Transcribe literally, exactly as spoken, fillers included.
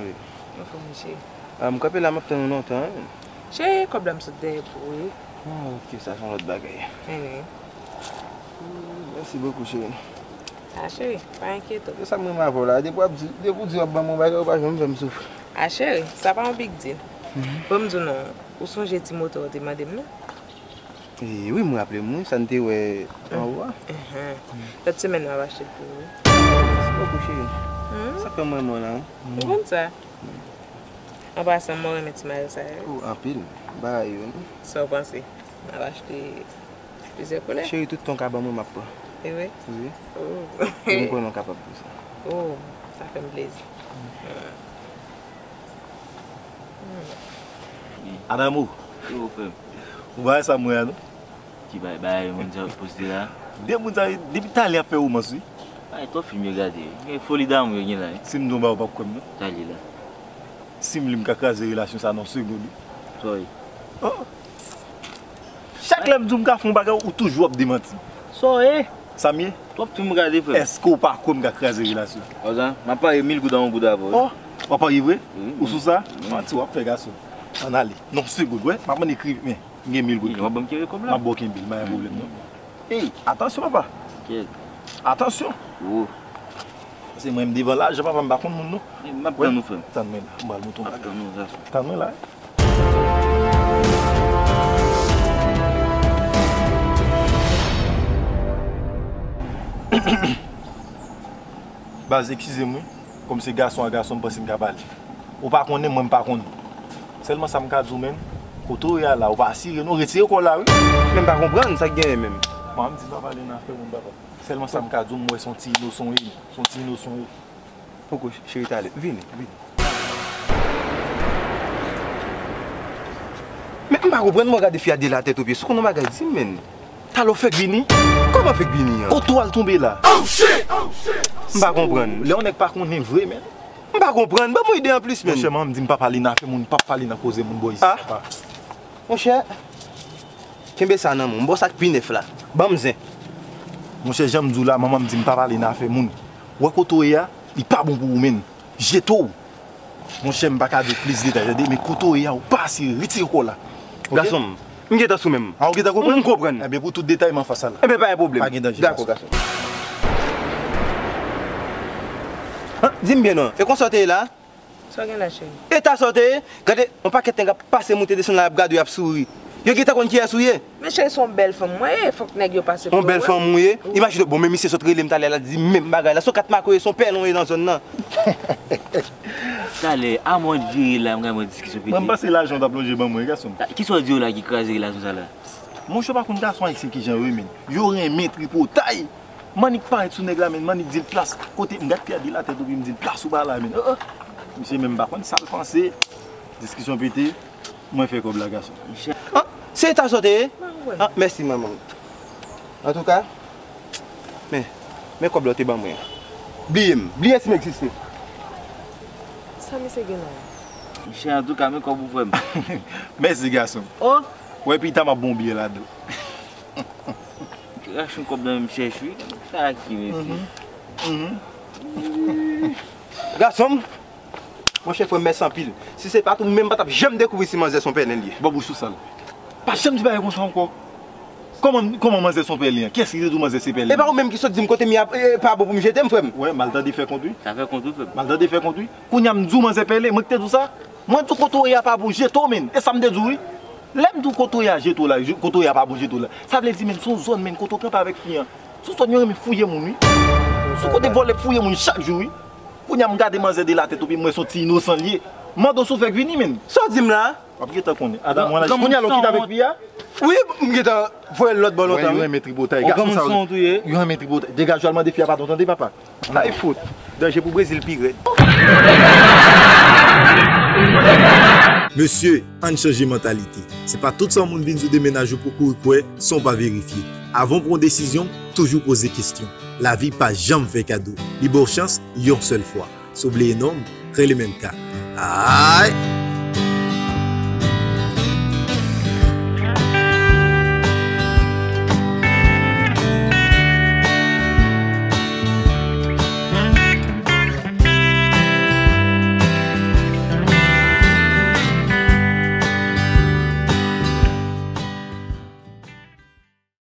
Anfòm wi, cheri. Ah, m kanpe la, m ap tann ou lontan, wi. Cheri, kòb la m sot dèyè pou ou, wi. Ah, ok, sa se yon lòt bagay. Wi. Mèsi bokou, cheri. Ah, cheri, pa enkyete w. E sa m renmen avè w la, depi w ap di, depi w di w ap ban m yon bagay, ou pa janm fè m soufri. Ah, cheri, sa pa yon big deal. Bon, m di w non, ou sonje ti motò w te mande m, non? E wi, m raple m, wi, sa n te wè anwo a. Lòt semèn, m ap achte l pou ou, wi. Mèsi bokou, cheri. Sa fè mwen mò la, wi. Ou konn sa? An pasan, mwen renmen ti mayo sa yo. Oh, anpil. Bagay yo, non. Sa w panse? M ap achte plizyè koulè. Cheri, tout tan w ka ban mwen, m ap pran. E vre? Wi. Oh. E m konnen w kapab pou sa. Oh, sa fè m plezi. Adamo. Yo, frè m. Ou pa wè sa m wè a, non? Ki bay, bay, moun sa poste la? De moun sa, depi talè ap fè womans, wi. Ay, twòp fim yo gade, wi. Gen foli damou yo gen la, wi. Si m di w ba ou p ap kwè m, non? Talè la. Si m li, m ka kraze relasyon sa nan yon segond, wi. Sa w ye? Oh. Chak lè m di w m ka fè yon bagay, ou toujou ap demanti. Sa w ye? Sa m ye? Twòp fim gade, frè m. Èske w pa kwè m ka kraze relasyon? Ozan, m ap parye mil goud an yon goud avè w, wi. Oh, w ap parye vre? Wi. Ou sou sa? Wi. Manti w ap fè, gason. Ann ale. Nan yon segond, wè. M ap ann ekri, men. M gen mil goud. Wi, w ap ban m kenbe kòb la. M ap ba w kenbe l, pa gen pwoblèm, non. Ey, atansyon, papa. Kèt. Atansyon. Wo. Se mwen m devan lajan, papa, m pa konn moun, non. Ey, m ap tann ou, frè m. Tann mwen la, m pral monte yon bagay. M ap tann ou, gason. Tann mwen la, wi. Baz, eskize m, wi. Kòm se gason a gason, m panse m ka pale. Ou pa konnen, mwen m pa konnen. Sèlman sa m ka di w, menn, kote w ye a la, ou pa asire non, retire kò w la, wi. Men m pa konprann sa k genyen menm. Mwen, m di m pa pale nan afè moun, papa. Sèlman sa m ka di w, m wè se yon ti inosan w ye, se yon ti inosan w ye. Poko, cheri, talè. Vini, vini. Men m pa konprann, mwen gade fi a de la tèt o pye. Si w konn yon bagay, di m, menn. Talè w fèk vini? Kòman fèk vini an? Kote w al tonbe la? M pa konprann. Lè yon nèg pa konnen vre, menn. M pa konprann. Ban m yon ide anplis, menn. Monchè, manman m di m pa pale nan afè moun, pa pale nan koze moun bò isit, papa. Monchè, kenbe sa nan men w. M ba w sa k pi nèf la. Ban m zen. Monchè, jan m di w la, manman m di m pa pale nan afè moun. Wè kote w ye a, li pa bon pou ou, menn. Jete w. Monchè, m pa ka di w plis detay, tande, men kote w ye a, ou pa asire, retire kò w la. Ok? Gason m, m gentan sou men m. A, ou gentan konprann? M konprann. Enben, pou tout detay, m anfas la. Enben, pa gen pwoblèm. Pa gen danje, gason. Dakò, gason. An, di m byen non, e konsa w te ye la? Sa w gen la, cheri? Eta sa w te ye? Gade, yon pakèt nèg ap pase moute desann la, y ap gade w, y ap souri. Yo gentan konn kiyès ou ye. Men cheri, se yon bèl fanm mwen ye, fòk nèg yo pase pou mwen. Yon bèl fanm ou ye? Wi. Imajine w, bon, men misye sot rele m talè la, di menm bagay la. Se yon kat makoye, se yon pèlen w ye nan zòn nan. Talè, a mwen vire la, m gade mwen diskisyon pete. Mwen, m panse lajan w t ap lonje ban mwen, gason m. Kisa w di yo la ki kraze relasyon sa la? Monchè, w pa konn gason ayisyen kijan yo ye, menn. Yo renmen tripotay. M annik parèt sou nèg la, menn, m annik di l plas kote, m gad fi a de la tèt o pye, m di l plas ou pa la, menn. Oh, oh. Misye menm pa konn sa l panse. Diskisyon pete. Mwen fè kòb la, gason. Ah, se eta sa w te ye? Ah, mèsi, manman. Antouka, men, men kòb la w te ban mwen an. Bliye m. Bliye si m egziste. Sa misye gen la? Monchè, antouka, men kòb ou, frè m. Mèsi, gason. Oh! Wè, pita m ap ba w yon biyè ladan. Rache yon kòb nan men m chèch, wi. Sa ki, mesye? Gason m, monchè, frè m, mèsi anpil. Si se pa t ou menm, m pa t ap janm dekouvri si manzè se yon pèlen li ye. Bon, bouch ou sal. Pa janm di bagay konsa ankò. Kòman, kòman manzè se yon pèlen an? Kiyès ki te di w manzè se pèlen? E pa ou menm ki sot di m kote m ye a, e, pa bon pou m jete m, frè m? Wè, m al tande fè kont, wi. Sa fè kont, wi, frè m. M al tande fè kont, wi. Kounye a m di w manzè pèlen, mwen ki te di w sa? Mwen di w kote w ye a pa bon, jete w, menn. E sa m te di w, wi. Lè m di w kote w ye a, jete w la, je-, kote w ye a pa bon, jete w la. Sa vle di, menn, se yon zòn, menn, kote w kanpe avèk fi an. Se yon zòn yo renmen fouye moun, wi. Se yon kote vòlè fouye moun chak jou, wi. Kounye a m gade manzè de la tèt o pye, m wè se yon ti inosan l ye. M mande w si w fèk vini, menn. Sa w di m la? W ap gentan konnen. Adam, w ann al kounye a, lè w kite avèk fi a? Wi, m gentan voye l lòt bò lontan, wi. Yo renmen tripotay. Gason sa yo, yo renmen tripotay. Degaje w al mande fi a padon, tande, papa. Ay fout. Danje pou Brezil pi rèd. Mesye, ann chanje mantalite. Se pa tout sa yon moun vin di w de mennaj ou pou kouri kwè san w pa verifye. Avan w pran yon desizyon, toujou poze kesyon. Lavi pa janm fè kado. Li ba w chans yon sèl fwa. Si w bliye non m, rele menm ka. Ay!